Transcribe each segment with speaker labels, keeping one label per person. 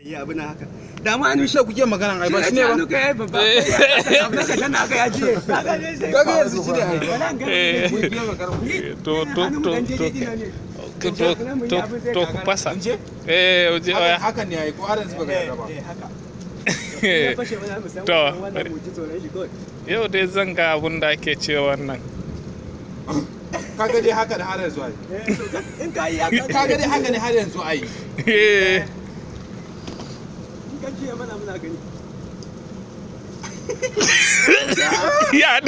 Speaker 1: Yi abu na haka. Da ma
Speaker 2: Hannu shi kuke magana ai, ba shi ne ba.
Speaker 1: Hannu kai babba. Abu naka tana haka ya jiye. Kaga ne sai.
Speaker 2: Kaga yanzu shi ne ai.
Speaker 1: Wala ga.
Speaker 3: Eh.
Speaker 2: Mun biya ga karfi.
Speaker 3: To to to to to to to ku fasa.
Speaker 2: In ce?
Speaker 3: Eh, oje oya.
Speaker 2: Hakan ne ai, ko har yanzu baka yarda ba?
Speaker 1: Eh, haka. Ya fashe ba za mu san
Speaker 3: To,
Speaker 1: wannan
Speaker 3: bari.
Speaker 1: mu ji tsoron shi kawai.
Speaker 3: Yau dai zan ga abun da ake ce wannan.
Speaker 2: Kaga dai haka da har yanzu ai.
Speaker 1: Eh, to in ka yi haka.
Speaker 2: Kaga dai haka ne har yanzu ai.
Speaker 3: Eh.
Speaker 1: In ka jiye mana muna gani.
Speaker 3: Ya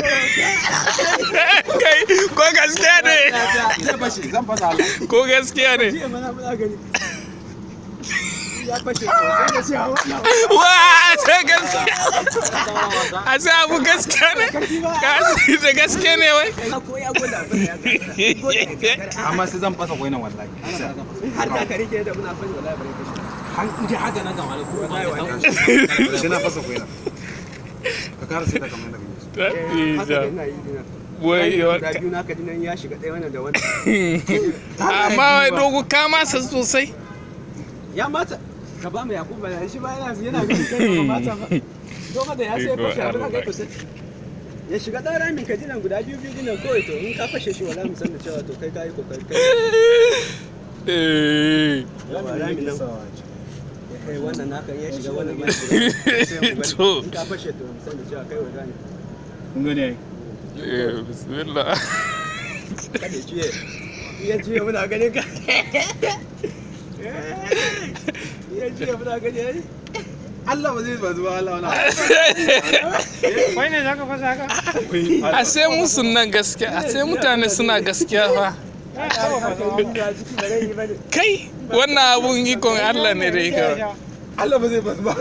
Speaker 3: kai, ko gaskiya ne?
Speaker 2: Zai fashe, zan fasa Allah.
Speaker 3: Ko gaskiya ne?
Speaker 1: Jiye mana muna gani. Ya fashe sosai da cewa wannan.
Speaker 3: Wa, sai gaskiya. A sai abu gaskiya ne? Ka da gaske ne wai?
Speaker 1: Ko ya gwada abin ya gagara. Ko ya gagara.
Speaker 2: Amma sai zan fasa kwainan wallahi.
Speaker 1: In har za ka rike da muna fashe, wallahi bare fashe.
Speaker 4: In dai haka na gama da kuma
Speaker 1: Wallahi wallahi.
Speaker 2: Sai na fasa kwainan. Ka kara sai ta kamar da kake so.
Speaker 1: Eh, haka da ina yi dina.
Speaker 3: Wai
Speaker 1: Guda biyu naka dinan ya shiga ɗaya, wannan da wannan.
Speaker 3: Amma wai dogo ka masa sosai.
Speaker 1: Ya mata ka ba mu Yakubu ba, shi ba yana gani kai ba mata ba. Dogo da ya sai fashe abin haka to sai. Ya shiga ɗan ramin ka dinan guda biyu biyu dinan kawai, to in ka fashe shi wala mu san da cewa to kai ka yi kokari kai.
Speaker 3: Eh.
Speaker 1: Yawa, ramin nan. Ya kai wannan naka in ya shiga, wannan ma ya shiga. Sai mu bari.
Speaker 3: To.
Speaker 1: In ka fashe to mu san da cewa kai wa ne.
Speaker 2: Kun gane ai.
Speaker 3: Eh, bismillah.
Speaker 1: Kada ya juye. In ya juye muna ganin ka. In ya juye muna gani ai.
Speaker 2: Allah ba zai bazu ba, Allah wala.
Speaker 4: Wai ne zaka fasa haka?
Speaker 3: A sai musun nan gaskiya, a sai mutane suna gaskiya fa. Kai, wannan abun ikon Allah ne dai kawai.
Speaker 2: Allah ba zai bazu ba.